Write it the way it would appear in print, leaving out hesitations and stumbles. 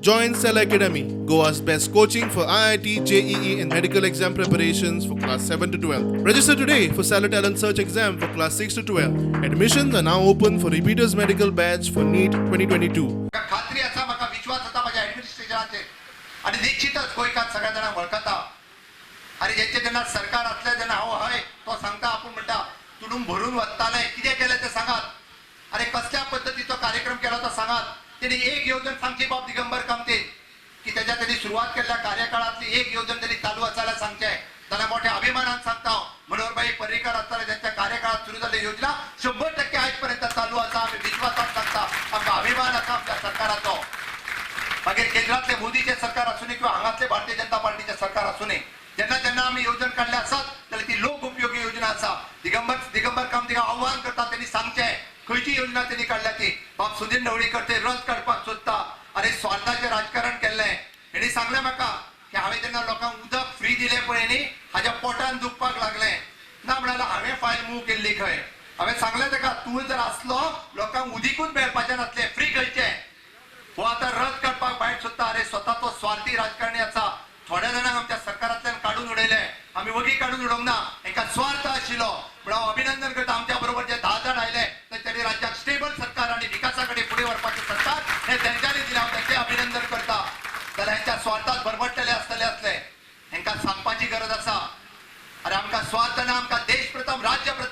Join Cell Academy, Goa's best coaching for IIT, JEE, and medical exam preparations for class 7 to 12. Register today for Stellar Talent Search exam for class 6 to 12. Admissions are now open for repeaters medical batch for NEET 2022. म्हाका खात्री आसा, म्हाका विश्वास आसा म्हाज्या एडमिनिस्ट्रेशनाचेर आनी निश्चितच गोंयकार सगळ्या जाणांक वळखता. आनी जेंचे जेन्ना सरकार आसलें तेन्ना हांव हय तो सांगता, आपूण म्हणटा तुडूंब भरून वतालें, कितें केलें तें सांगात, आनी कसल्या पद्दतीचो कार्यक्रम केलो तो सांगात. तेणी एक येवजण सांगची बाब दिगंबर कामतीन की तेज्या तेणी सुरवात केल्ल्या कार्यकाळांतली एक येवजण तेणी चालू आसा जाल्यार सांगचें. जाल्यार मोठ्या अभिमानान सांगता हांव, मनोहरभाई पर्रीकर आसतना ज्यांच्या कार्यकाळात सुरू जाल्ली योजना 100% आयज पर्यंत चालू आसा. आमी विश्वासान सांगता, आमकां अभिमान आसा आमच्या सरकाराचो. मागीर केंद्रातले मोदीचे सरकार आसूं किंवा हांगातले भारतीय जनता पार्टीचे सरकार आसूं, जेन्ना जेन्ना आमी येवजण काडल्या आसात जाल्यार ती लोक उपयोगी योजना आसा. दिगंबर कामतीक आव्हान करता, तेणी सांगचें खंयची योजना तेणी काडल्या ती. बाब सुदीन ढवळीकर ते रद्द काडपाक सोदता. आनी स्वार्थाचें राजकारण केल्लें. हेणी सांगलें म्हाका की हांवें जेन्ना लोकांक उदक फ्री दिलें पळय न्ही, हाज्या पोटान दुखपाक लागलें. ना म्हणाल्यार हांवें फायल मूव केल्ली खंय. हांवें सांगलें ताका, तूं जर आसलो लोकांक उदीकूच मेळपाचें नासलें, फ्री खंयचें. हो आतां रद्द काडपाक भायर सोदता. अरे स्वता तो स्वार्थी राजकारणी आसा. थोड्या जाणांक आमच्या सरकारांतल्यान काडून उडयलें, आमी वगी काडून उडोवंक ना, हेंकां स्वार्थ आशिल्लो. म्हण हांव अभिनंदन करता आमच्या बरोबर जे 10 जाण आयले तेंच्यांनी राज्याक स्टेबल सरकार आनी विकासा कडेन फुडें व्हरपाचें सरकार हें तेंच्यांनी दिलें, हांव तेंचें अभिनंदन करता. जाल्यार हेंच्या स्वार्थात भरभट्टले आसतले आसले, हेंकां सांगपाची गरज आसा. अरे आमकां स्वार्थ ना, आमकां देश प्रथम राज्य प्रथम.